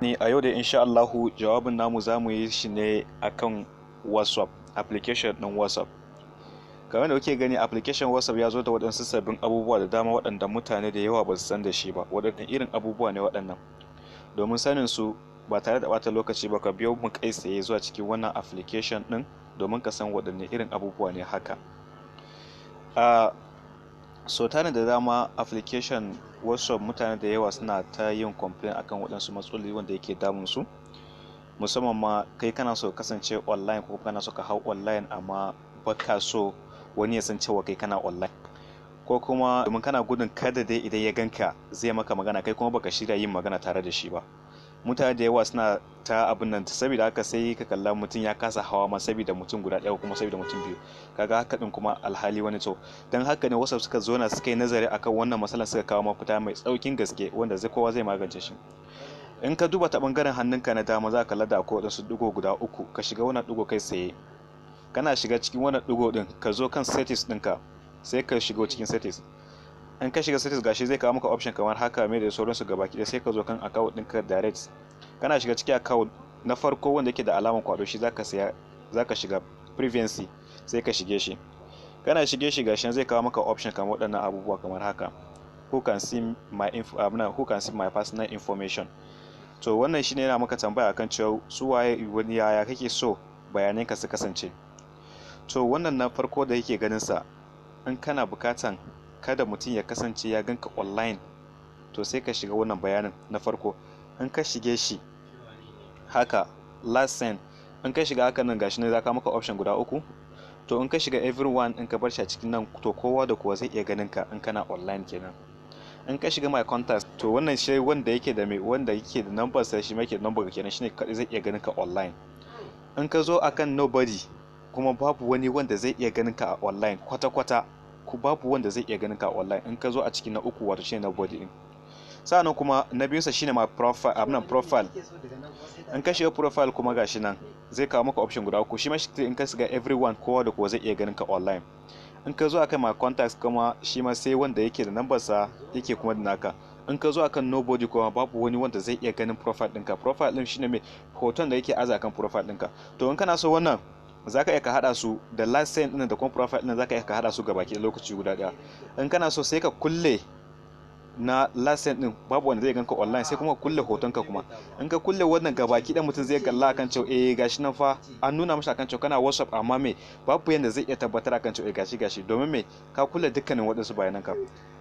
Ni a yau da insha Allahu jawabin namu za mu yi shi ne akan WhatsApp, application ɗin WhatsApp. Kamar da kuke gani, application WhatsApp ya zo da waɗansu sabbin abubuwa da dama waɗanda mutane da yawa ba su san da shi ba. Waɗanne irin abubuwa ne waɗannan? Domin sanin su ba tare da ɓata lokaci ba, ka biyo mu kai tsaye zuwa cikin wannan application ɗin domin ka san waɗanne irin abubuwa ne haka. A so tare da dama application WhatsApp, mutane da yawa suna ta yin complain akan waɗansu matsaloli wanda yake damun su, musamman ma kai kana so kasance online ko kana so ka hau online, amma baka so wani ya san cewa kai kana online, ko kuma domin kana gudun kada dai idan ya ganka zai maka magana, kai kuma baka shirya yin magana tare da shi ba. Mutane da yawa suna ta abin nan, saboda haka sai ka kalla mutum ya kasa hawa ma saboda mutum guda ɗaya kuma saboda mutum biyu. Kaga haka din kuma alhali wani. To, dan haka ne WhatsApp suka zo na suka yi nazari akan wannan matsalar, suka kawo mafita mai tsaukin gaske wanda zai kowa zai magance shi. In ka duba ta bangaren hannunka na dama, za ka kalla da akwai waɗansu digo guda uku. Ka shiga wannan digo kai tsaye. Kana shiga cikin wannan digo din, ka zo kan settings ɗinka, sai ka shigo cikin settings. In ka shiga settings, gashi zai kawo maka option kamar haka mai da sauransu gabaki ɗaya. Sai ka zo kan account ɗinka direct. Kana shiga cikin account, na farko wanda yake da alamar kwado shi zaka saya, zaka shiga privacy, sai ka shige shi. Kana shige shi, gashi zai kawo maka option kamar waɗannan abubuwa kamar haka: who can see my info, who can see my personal information. To, wannan shine yana maka tambaya akan cewa su waye, wani yaya kake so bayananka su kasance. To, wannan na farko da yake ganin sa, in kana bukatan kada mutum ya kasance ya ganka online, to sai ka shiga wannan bayanin na farko. In ka shige shi haka, last seen, in ka shiga haka nan, gashi ne za ka maka option guda uku. To, in ka shiga everyone, in ka bar shi a cikin nan, to kowa da kowa zai iya ganin ka in kana online kenan. In ka shiga my contacts, to wannan shi wanda yake da mai wanda yake da number sai shi yake da number kenan, shine kadai zai iya ganin ka online. In ka zo akan nobody kuma, babu wani wanda zai iya ganin ka a online kwata-kwata, ku babu wanda zai iya ganin ka a online in ka zo a cikin na uku, wato shine nobody din. Sa'annan kuma na biyunsa shine my profile, abin profile. In ka shiga profile kuma, gashi nan zai kawo maka option guda uku. Shi ma in ka shiga everyone, kowa da kowa zai iya ganin ka online. In ka zo akan my contacts kuma, shi ma sai wanda yake da number sa yake kuma da naka. In ka zo akan nobody kuma, babu wani wanda zai iya ganin profile ɗinka. Profile ɗin shine mai hoton da yake aza kan profile ɗinka. To, in kana so wannan, zaka iya ka hada su da last seen ɗin da kuma profile ɗin, zaka iya ka hada su gabaki lokaci guda ɗaya. In kana so, sai ka kulle na last seen din, babu wanda zai ganka online, sai kuma kulle hotonka kuma. In ka kulle wannan gabaki dan mutum zai kalla akan cewa eh, gashi nan fa an nuna masa akan cewa kana WhatsApp, amma me, babu yanda zai iya tabbatar akan cewa eh, gashi gashi, domin me, ka kulle dukkanin waɗansu bayanan ka.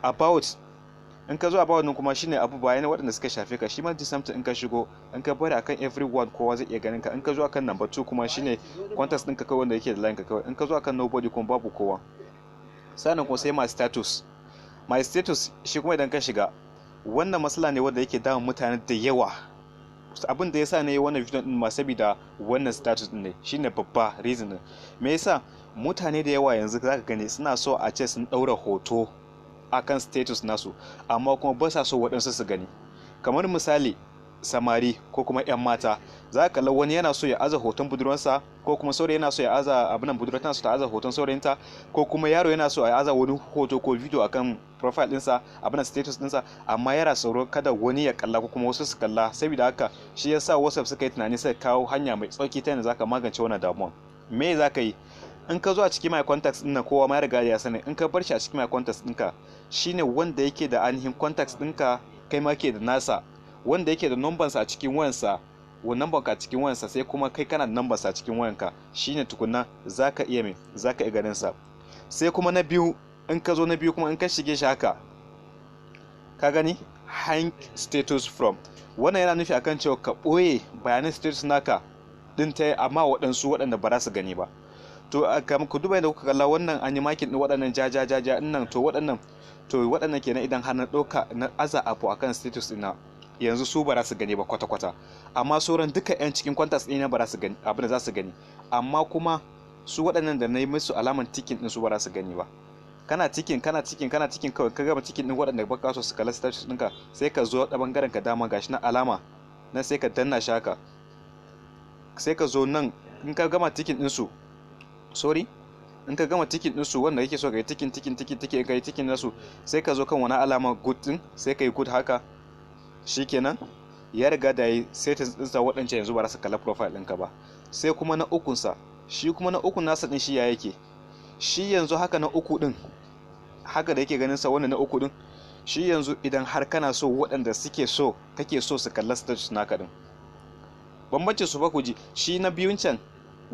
About, in ka zo about nan kuma, shine abu bayanai waɗanda suka shafe ka. Shi ma the same thing, in ka shigo, in ka bari akan everyone, kowa zai iya ganin ka. In ka zo akan number 2 kuma, shine contacts ɗinka kawai, wanda yake da line ka kawai. In ka zo akan nobody kuma, babu kowa. Sannan kuma sai my status. My status shi kuma, idan ka shiga wannan, matsala ne wanda yake damun mutane da yawa. Abin da yasa ne wannan video din ma, saboda wannan status din ne, shine babba reason din. Me yasa? Mutane da yawa yanzu zaka gani suna so a ce sun daura hoto akan status nasu, amma kuma ba sa so waɗansu su gani. Kamar misali samari ko kuma 'yan mata, za ka kalla wani yana so ya aza hoton budurwarsa, ko kuma saurayi yana so ya aza abin nan, budurwa tana so ta aza hoton saurayinta, ko kuma yaro yana so ya aza wani hoto ko video akan profile ɗinsa, abin status ɗinsa, amma yana tsoro kada wani ya kalla ko kuma wasu su kalla. Saboda haka shi yasa WhatsApp suka yi tunani, suka kawo hanya mai tsauki ta yadda zaka magance wannan damuwa. Me zaka yi? In ka zo a cikin my contacts ɗin nan, kowa ma ya riga ya sani, in ka bar shi a cikin my contacts ɗinka, shine wanda yake da ainihin contacts ɗinka, kai ma ke da nasa, wanda yake da number sa a cikin wayansa, wa number ka a cikin wayansa, sai kuma kai kana da number sa a cikin wayanka, shine tukunna zaka iya me, zaka iya ganin sa. Sai kuma na biyu, in ka zo na biyu kuma, in ka shige shi haka, ka gani hide status from. Wannan yana nufi akan cewa ka ɓoye bayanan status naka din ta amma waɗansu waɗanda ba za su gani ba. To, ku duba yadda kuka kalla wannan, an yi marking ɗin waɗannan ja ja ja ja nan. To, waɗannan, to waɗannan kenan, idan har na ɗauka na aza abu akan status ɗina yanzu, su ba za su gani ba kwata-kwata, amma sauran duka 'yan cikin contacts ɗina ba za su gani abin da za su gani. Amma kuma su waɗannan da na yi musu alaman ticking ɗin, su ba za su gani ba. Kana ticking, kana ticking, kana ticking, kawai ka gama ticking ɗin waɗanda ba ka so su kalla status ɗinka, sai ka zo ta ɓangaren ka dama, gashi na alama nan, sai ka danna shi haka. Sai ka zo nan, in ka gama ticking ɗin su, sorry, in ka gama ticking ɗin su wanda yake so ka yi ticking, ticking, ticking, ticking, ka yi ticking nasu, sai ka zo kan wani alama good ɗin, sai ka yi good haka, shikenan. Ya riga da yi settings ɗinsa, waɗancan yanzu ba za su kalla profile ɗinka ba. Sai kuma na ukunsa, shi kuma na ukun nasa ɗin shi ya yake? Shi yanzu haka na uku ɗin haka da yake ganin sa, wannan na uku ɗin shi yanzu idan har kana so waɗanda suke so kake so su kalla status naka ɗin. Bambancin su fa ku ji, shi na biyun can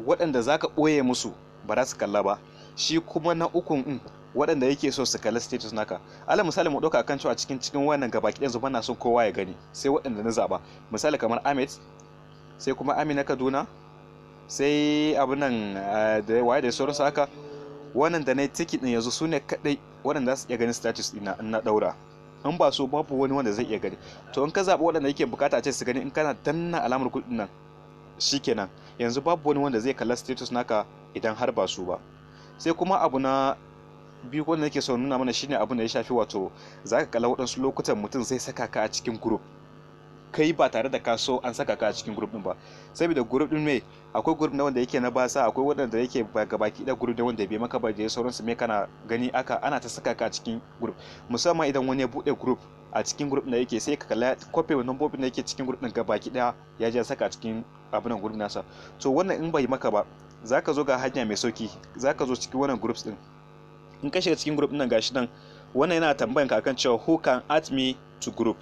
waɗanda zaka ɓoye musu ba za su kalla ba, shi kuma na ukun ɗin waɗanda yake so su kalli status naka. Ala misali, mu ɗauka kan cewa cikin wannan gabaki ɗayan bana son kowa ya gani sai waɗanda na zaɓa. Misali kamar Ahmed, sai kuma Amina Kaduna, sai abin nan da waye da sauransu haka. Wannan da na yi ticking ɗin yanzu su ne kaɗai waɗanda za su iya ganin status ɗina in na ɗaura. In ba su, babu wani wanda zai iya gani. To, in ka zaɓi waɗanda yake bukata a ce su gani, in kana danna alamar kuɗin nan, shikenan, yanzu babu wani wanda zai kalla status naka idan har ba su ba. Sai kuma abu na biyu wanda nake so nuna mana shine abin da ya shafi, wato zaka kalla waɗansu lokutan mutum zai saka ka a cikin group, kai ba tare da ka so an saka ka a cikin group din ba. Saboda group din me, akwai group na wanda yake na basa, akwai wanda yake gabaki da group da wanda bai maka ba da sauransu. Me kana gani aka ana ta saka ka a cikin group, musamman idan wani ya bude group, a cikin group da yake sai ka kalla copy nambobin da yake cikin group din gabaki daya, ya je saka a cikin abin group nasa. To, wannan in bai maka ba, zaka zo ga hanya mai sauki. Zaka zo cikin wannan groups din. In ka shiga cikin group nan, gashi nan, wannan yana tambayan ka akan cewa "Who can add me to group?"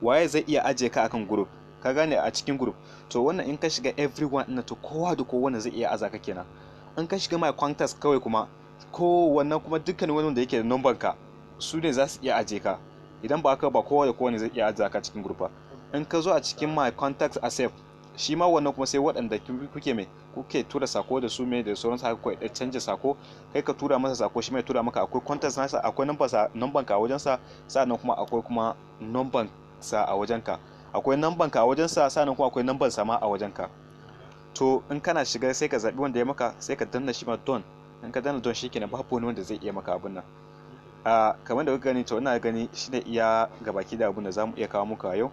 Waye zai iya ajiye ka akan group? Ka gane, a cikin group. To, wannan in ka shiga "everyone" ɗin, to kowa da kowa zai iya aza ka kenan. In ka shiga "my contacts" kawai kuma, ko wannan kuma dukkan wani wanda yake da number ka, su ne za su iya ajiye ka. Idan ba haka ba, kowa da kowa ne zai iya ajiye ka cikin group ba. In ka zo a cikin "my contacts except", shi ma wannan kuma sai waɗanda kuke mai kuke tura sako da su mai da sauransu haka, kawai canja sako, kai ka tura masa sako, shi mai tura maka. Akwai contacts nasa, akwai number sa, number ka a wajen sa, sannan kuma akwai kuma number sa a wajen ka, akwai number ka a wajen sa, sannan kuma akwai number sa ma a wajen ka. To, in kana shiga sai ka zabi wanda ya maka, sai ka danna shi ma "done". In ka danna "done", shikenan, babu wani wanda zai iya maka abun nan. A kamar da kuka gani, to ina gani shine iya gabaki da abun da zamu iya kawo muku a yau.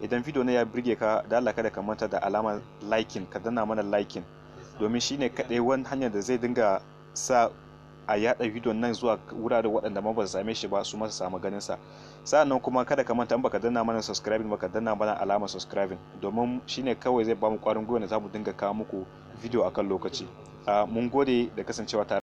Idan video na ya burge ka, da Allah kada ka manta da alamar liking, ka danna mana liking, domin shine kaɗai wani hanyar da zai dinga sa a yada bidiyon nan zuwa wurare waɗanda ma ba su same shi ba, su ma su samu ganin sa. Sa'annan kuma kada ka manta, in baka danna mana subscribing baka danna mana alamar subscribing, domin shine kawai zai bamu ƙwarin gwiwa da za mu dinga kawo muku video akan lokaci. Mun gode da kasancewa tare.